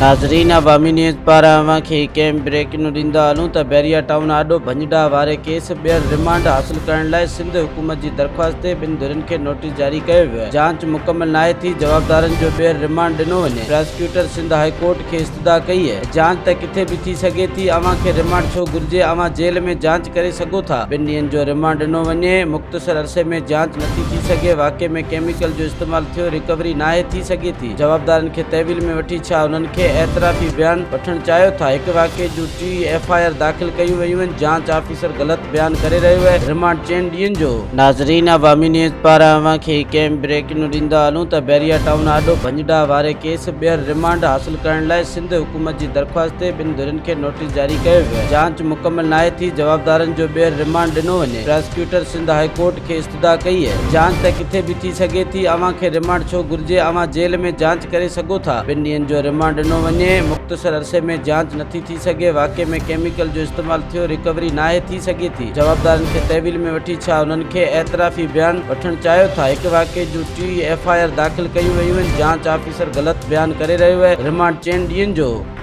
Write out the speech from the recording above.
ناظرين عوامي نيوز پاران اوهان کي هڪ اهم بريڪنگ ڏيندا هلون ته بحريا ٽائون آڏو ڀڃ ڊاهه واري ڪيس ٻيهر رمانڊ حاصل ڪرڻ لاء سنڌ حڪومت جي درخواست تي ٻن ڌرين کي نوٽيس جاري ڪيو ويو آهي، جاچ مڪمل ناهي ٿي، جوابدارن جو ٻيهر رمانڊ ڏنو وڃي، پراسيڪيوٽر سنڌ هاء ڪورٽ کي استدعا ڪئي آهي، جاچ ته ڪٿي به ٿي سگهي ٿي، اوهان کي رمانڊ ڇو گهرجي، اوهان جيل ۾ جاچ ڪري سگهو ٿا، ٻن ڏينهن جو رمانڊ ڏنو وڃي، مختصر عرصي ۾ جاچ نٿي ٿي سگهي، واقعي ۾ ڪيميڪل جو استعمال ٿيو، رڪوري ناهي ٿي سگهي ٿي. جوابدارن کي تحويل ۾ وٺي ڇا انهن کي اعترافي بيان وٺڻ چاهيو ٿا؟ هڪ واقعي جون ٽي ايف I R داخل ڪيون ويون آهن، جاچ آفيسر غلط بيان ڪري رهيو آهي، رمانڊ چئن ڏينهن جو هو. ناظرين عوامي نيوز پاران اوهان کي هڪ اهم بريڪنگ ڏيندا هلون ته بحريا ٽائون آڏو ڀڃ ڊاهه واري ڪيس ٻيهر رمانڊ حاصل ڪرڻ لاء سنڌ حڪومت جي درخواست تي ٻن ڌرين کي نوٽيس جاري ڪيو ويو آهي، جاچ مڪمل ناهي ٿي، جوابدارن جو ٻيهر رمانڊ ڏنو وڃي، پراسيڪيوٽر سنڌ هاء ڪورٽ کي استدعا ڪئي آهي، جاچ ته ڪٿي به ٿي سگهي ٿي، اوهان کي رمانڊ ڇو گهرجي، اوهان جيل ۾ جاچ ڪري سگهو ٿا، ٻن ڏينهن جو رمانڊ ڏنو وڃي، مختصر عرصي ۾ جاچ نٿي ٿي سگهي، واقعي ۾ ڪيميڪل جو استعمال ٿيو، رڪوري ناهي ٿي سگهي ٿي، جوابدارن کي تحويل ۾ وٺي ڇا انهن کي اعترافي بيان وٺڻ چاهيو ٿا، هڪ واقعي جون ٽي ايف I R داخل ڪيون ويون آهن، جاچ آفيسر غلط بيان ڪري رهيو آهي، رمانڊ چئن ڏينهن جو هو.